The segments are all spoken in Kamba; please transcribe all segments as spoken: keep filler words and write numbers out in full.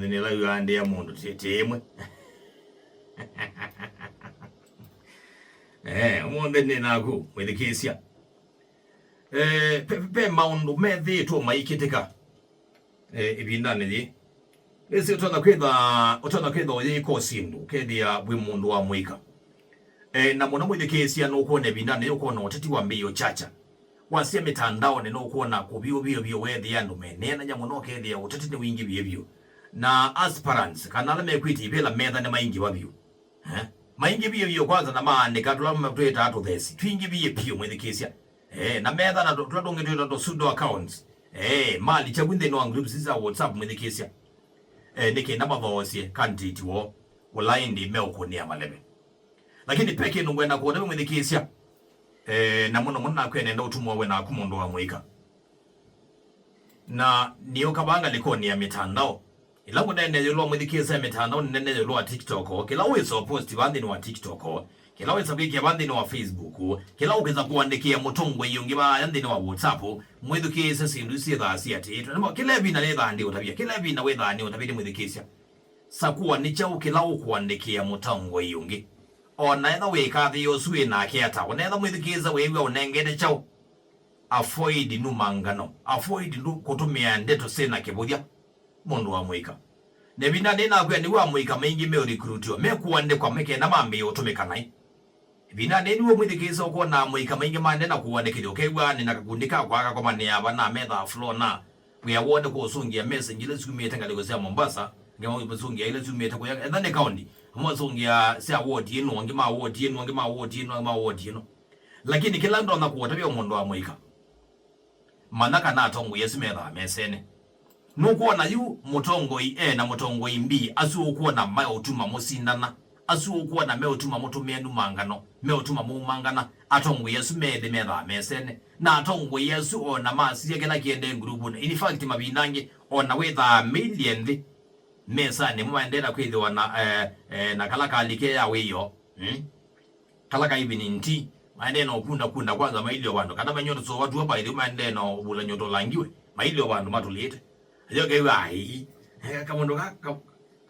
Nĩla wĩandĩa mũndũ tĩ, tĩ ĩmwe. Eh, ũmũnthĩ nĩ naku, mwĩthikĩĩsya. Eh, pe, pe maũndũ methĩĩtwe maikĩtĩka, eh, ĩvindanĩ yĩĩ. Nĩsĩ ũtonya kwĩtha, ũtonya kwĩtha ũyĩka syĩndũ, ũkethĩa wĩ mũndũ wa mũika. Eh, na mũno mwĩthikĩĩsya nũkwona ĩvindanĩ yĩĩ ũkwona ũteti wambĩĩe ũkyacha. Wasya mĩtandaonĩ nũkwona kũvyũ vyũ vyũ weethĩa andũ meneenany'a mũno, ũkethĩa ũteti nĩwingĩvie vyũ. Na aspirants, kana ala mekwĩtya ivĩla metha nĩmaingĩva vyũ. Eh? Maingĩvie vyũ kwanza na maandĩka tũla twĩtaa tũthesi. Twingĩvie vyũ mwĩthikĩĩsya. Eh, na metha na tũ-, tũla tũngĩ twĩtaa tũ pseudo accounts. Eh, malikya vu nthĩnĩ wa groups sya WhatsApp mwĩthikĩĩsya. Eh, nĩ kenda mathoosye candidate woo, ũla ĩndĩ meũkũnĩa maleve. Lakini pe kĩndũ ngwenda kũona we mwĩthikĩĩsya. Eh, na mũno mũno nakwĩa nenda ũtũmwa we naku mũndũ wa mũika. Na nĩũka vaa ngalĩkonĩ ya mĩtandao. Ĩla ngũneene ĩũlũ wa mwĩthikĩĩsya mĩtandao, nĩneene ĩũlũ wa TikTok. Kĩla wĩsa ũposti vaa nthĩnĩ wa TikTok, kĩla wĩsa kwĩkĩa vaa nthĩnĩ wa Facebook, kĩla ũkĩsa kũandĩkĩa mũtongoi ũngĩ vaa nthĩnĩ wa WhatsApp, mwĩthikĩĩsya syĩndũ syĩthaa siatĩĩtwe. Nĩmo, kĩla ĩvinda nĩthaa ndĩ ũtavya, kĩla ĩvinda wĩthaa nĩ ũtavya nĩ mwĩthikĩĩsya. Sakũa nĩ kyaũ kĩla ũkũandĩkĩa mũtongoi ũngĩ. O na etha wĩkathĩĩa ũsu wĩ nake ata, o na etha mwĩthikĩĩsya wĩĩw'a ũnengete kyaũ, avoid numangano, avoid ndu-, kũtũmĩa ndeto syĩ na kĩvũthya. Mũndũ wa mũika. Na ĩvindanĩ nakwĩa nĩw'o amũika maingĩ meũrekrutiwa, mekũandĩkwa me kenda mambĩĩe ũtũmĩka naĩ. Ĩvindanĩ nĩw'o mwĩthikĩĩsya ũkwona amũika maingĩ maendee na kũandĩkĩthya, ũkew'a nĩ na kakundi kakwa kakomanĩaa vana, methaa floor na wĩa woo nĩ kũsũngĩa message ila syumĩte ngalĩko sya Mombasa, angĩ masũngĩa ila syumĩte kũya, etha nĩ kaũndi, amwe masũngĩa sya ward ĩno, angĩ ma ward ĩno, angĩ ma ward ĩno, angĩ ma ward ĩno. Lakini kĩla ndonya kũũtavya mũndũ wa mũika, manya kana atongoi asu methaa mesene. Nũkwona yu mũtongoi A na mũtongoi B, asu ũkwona meũtuma mũsindana, asu ũkwona meũtuma mũtũmĩa numangano, meũtuma mũumangana, atongoi asu me ethĩ methaa mesene. Na atongoi asu o na masisya kĩla kĩendee nguruvunĩ. In fact, mavinda angĩ, o na wĩthaa mailyĩ nthĩ, mesanĩ mo maendee na kwĩthĩwa na, eh, eh, na kala kalike ya wĩoo. Mm? Kala ka evening tea, maendee na ũkunda kunda kwanza mailyĩ o vandũ. Kana manyuo tũsũva tuo by the way, maendee na ũvulany'o tũlangiwe, mailyĩ o vandũ matũlĩte. Ayo kew'a, ai, eh, kamũndũ ka, ka,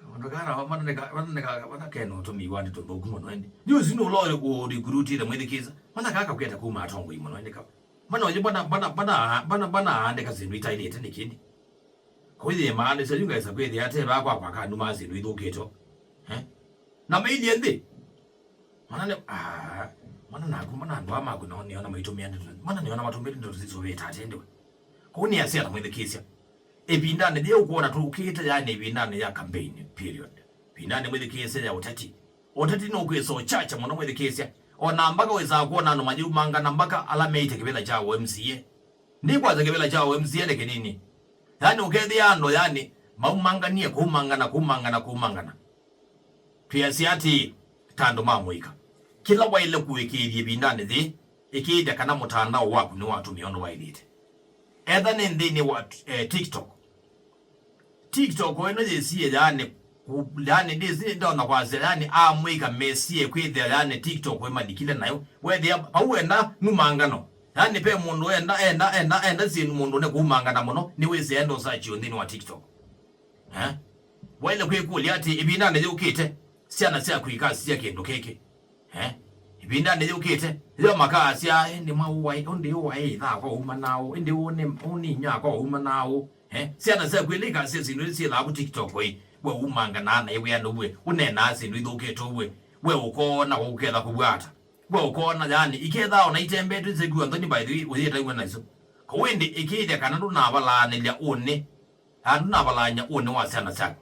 kamũndũ ka rawa, mana nĩ ka, mana nĩ ka, mana kena ũtũmĩi wa ndeto nthũku mũno ĩndĩ. Yu ũsu nĩ ũla ũrĩkũ ũrekrutĩte mwĩthikĩĩsya? Mana kaka kwĩta kuma atongoi mũno ĩndĩ ka. Mana ũyũ, mana, mana, mana, mana, mana aandĩka syĩndũ itaĩlĩte nĩ kĩndĩ. Kũyĩmaanĩsya yu ngaĩsa kwĩthĩa ate vaa kwa kwaka andũ ma syĩndũ ithũkĩte. Eh? Na mailyĩ nthĩ. Mana nĩ, ah, mana naku, mana andũ aa maku nao nĩona maitũmĩa ndeto. Mana nĩona matũmĩte ndeto sisũvĩte ate ndiwe. Kũu nĩ asia na mwĩthikĩĩsya. Ĩvindanĩ yĩĩ ũkwona tũkĩte, yani ĩvindanĩ ya campaign period. Ĩvindanĩ mwĩthikĩĩsya ya ũteti. Ũteti nũkwĩsa ũkyacha mũno mwĩthikĩĩsya. O na mbaka wĩsaa kwona andũ mayĩumangana mbaka ala meĩte kĩvĩla kya ũ MCA. Nĩkwasya kĩvĩla kya ũ MCA nĩ kĩnini. Yani ũkethĩa andũ, yani, maumanganie, kũumangana, kũumangana, kũumangana. Twĩasya atĩĩ, ta andũ ma mũika, kĩla waĩle kũĩkĩĩthya ĩvindanĩ yĩĩ, ĩkĩĩthya kana mũtandao waku nĩwatũmĩa ũndũ waĩlĩte. Etha nĩ nthĩnĩ wa, eh, TikTok. TikTok ĩno yĩsie, yani, ku-, yani, ndĩsĩ ndonya kwasya, yani, amũika mesie kwĩthĩa, yani, TikTok ĩmalikile nayo. Wethĩa, vau enda numangano. Yani, pe mũndũ enda, enda, enda, enda syĩndũ mũndũ nĩ kũumangana mũno, nĩwĩsĩ enda ũsachio nthĩnĩ wa TikTok. Eh? Waĩle kwĩkũlya atĩ, ĩvindanĩ yũkĩte, syana syaku ikasisya kĩndũ kĩkĩ. Eh? Ĩvindanĩ yũkĩte, yo makaasya, "Ĩndĩ mwaũ waĩ, ũndĩ ũũ waĩ ĩtha akwa uma naũ, ĩndĩ ũũ nĩ, ũũ nĩ inyia akwa uma naũ." Eh? Syana syaku ĩndĩ ikasisya syĩndũ ila syĩthaa ku TikTok ĩ, we umanganaa na ĩwĩa nũw'e, ũneenaa syĩndũ ithũkĩte ũw'e, we ũkoona ũketha kũvwata. We ũkoona, yani, ikethaa ona itembetwe isekiwa nthoni, by the way, ũyĩtaĩwe naisyo. Kau ĩndĩ ĩkĩĩthya kana ndũnavalaanĩlya ũnĩ, kana ndũnavalaany'a ũnĩ wa syana syaku.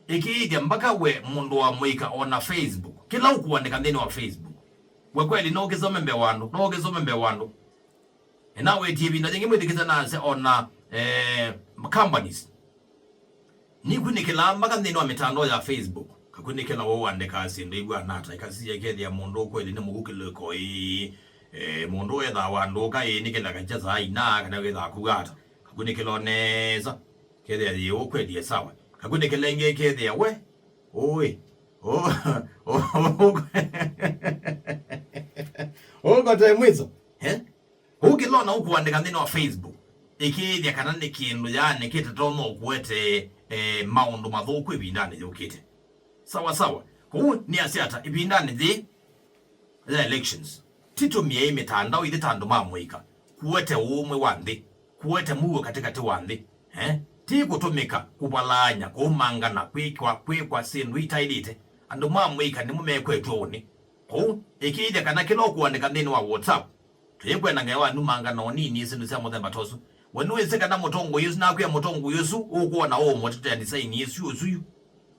Ĩkĩĩthya mbaka we mũndũ wa mũika ona Facebook. Kĩla ũkũandĩka nthĩnĩ wa Facebook, we kweli no ũkĩsome mbee wa andũ, no ũkĩsome mbee wa andũ. Nĩnawetie ĩvinda yĩngĩ mwĩthikĩsya nasya ona, eh, companies nikunĩkĩlaa mbaka nthĩnĩ wa mĩtandao ya Facebook. Kakunĩkĩla woo ũandĩkaa syĩndũ iw'ana ata, ikasisya ĩkethĩa mũndũ kweli nĩ mũku kĩlĩko ĩĩ. Eh, mũndũ ethaa wandũka ĩĩ nĩkĩla kakya saa ina, kana wĩthaa kuga ata. Kakunĩkĩla o nesa. Kethĩa yĩ ũkwendie sawa. Kakunĩkĩla ĩngĩ kethĩa we. Ũĩ. Ũ-, ũ-, ũkote mwiso. Eh? Ũkĩlona ũkũandĩka nthĩnĩ wa Facebook. ĩkĩĩthya kana nĩ kĩndũ yaani kĩtatonya ũkũete, eh, maũndũ mathũku ĩvindanĩ yũkĩte. Sawa sawa. Kwoou nĩasya ata ĩvindanĩ yĩĩ ya elections? Titũmĩei mĩtandao ithyĩ ta andũ ma mũika kũete ũũmwe wa nthĩ, kũete mũuo katĩkatĩ wa nthĩ, eh? Ti kũtũmĩka kũvalaany'a, kũumangana, kwĩkwa, kwĩkwa syĩndũ itaĩlĩte. Andũ ma mũika nĩmo mekwetw'e ũnĩ. Kwoou, ĩkĩĩthya kana kĩla ũkũandĩka nthĩnĩ wa WhatsApp, tũyĩkwenda ngewa numangano nini syĩndũ sya mũthemba ta ũsu. We nĩwĩsĩ kana mũtongoi ũsu nakwĩa mũtongoi ũsu ũkwona ũũmũtetea ndisaini ĩsu ũsu yu?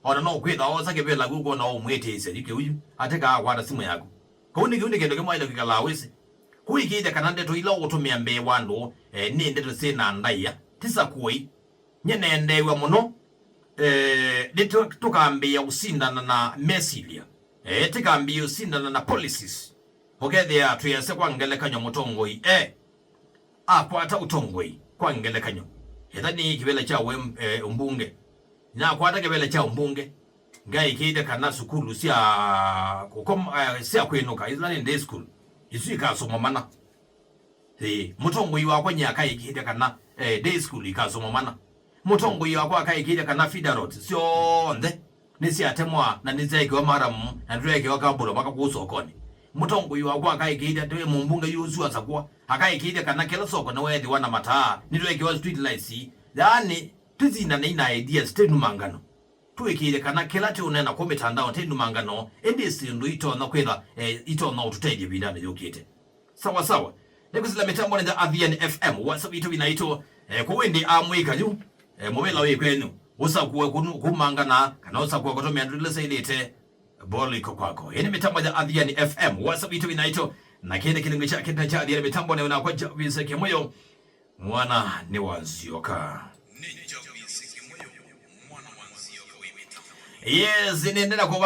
O na no kwĩtha oosa kĩvĩla kĩu ũkwona ũũmwĩtĩĩsya yu kĩu yu, atĩkaa akwata simũ yaku. Kwoou nĩ kĩu nĩ kĩndũ kĩmwe waĩle kwĩkalaa wĩsĩ. Kwoou ĩkĩĩthya kana ndeto ila ũkũtũmĩa mbee wa andũ, eh, nĩ ndeto syĩ na ndaĩa, ti sakuoi. Nyie neendeew'a mũno, eh, nĩtũ-, tũkambĩĩa ũsindana na mesilya. Eh, tĩkambĩĩa ũsindana na policies. Ũkethĩa twĩasya kwa ngelekany'o mũtongoi, eh, akwata ũtongoi, kwa ngelekany'o, ethĩwa nĩ kĩvĩla kya wem-, eh, ũmbunge. Nakwata kĩvĩla kya ũmbunge, ngaĩkĩĩthya kana sukulu sya kũkoma, eh, sya kwĩnũka, ila nĩ day school, isu ikasomwa mana. Ĩĩ, mũtongoi wakwa nyie akaĩkĩĩthya kana, eh, day school ikasomwa mana. Mũtongoi wakwa akaĩkĩĩthya kana feeder roads syonthe nĩsyatemwa na nĩsyaĩkĩwa maramu na nĩtweekĩwa kabũlo mpaka kũu sokonĩ. Mũtongoi wakwa akaĩkĩĩthya, tĩ mũmbunge yu ũsu asakũa, akaĩkĩĩthya kana kĩla soko nĩweethĩwa na mataa, nĩtweekĩwa street lights. Yaani, tũsindanei na ideas, ti numangano. Tũĩkĩĩthye kana kĩla tũũneena kũu mĩtandaonĩ ti numangano, ĩndĩ syĩndũ itonya kwĩtha, eh, itonya ũtũtethya ĩvindanĩ yũkĩte. Sawa sawa. Nĩkwĩsĩla mĩtambonĩ ya Athiani F M, wasa witũ wĩ naitũ, eh, kũu ĩndĩ amwĩka yu, eh, mũvĩla wĩ kwenyu, ũsakũe kũnu-, kũmangana, kana ũsakũe kũtũmĩa ndeto ila syaĩlĩte, ball iko kwako. Ĩĩ nĩ mĩtambo ya Athiani F M, wasa witũ wĩ naitũ, na kĩĩ nĩ kĩlungu kya kĩtene kya Athiani mĩtambonĩ wĩ nakwa Jarvis Kĩmũyũ, mwana nĩ wa Nzioka. Yes, nĩendela kwa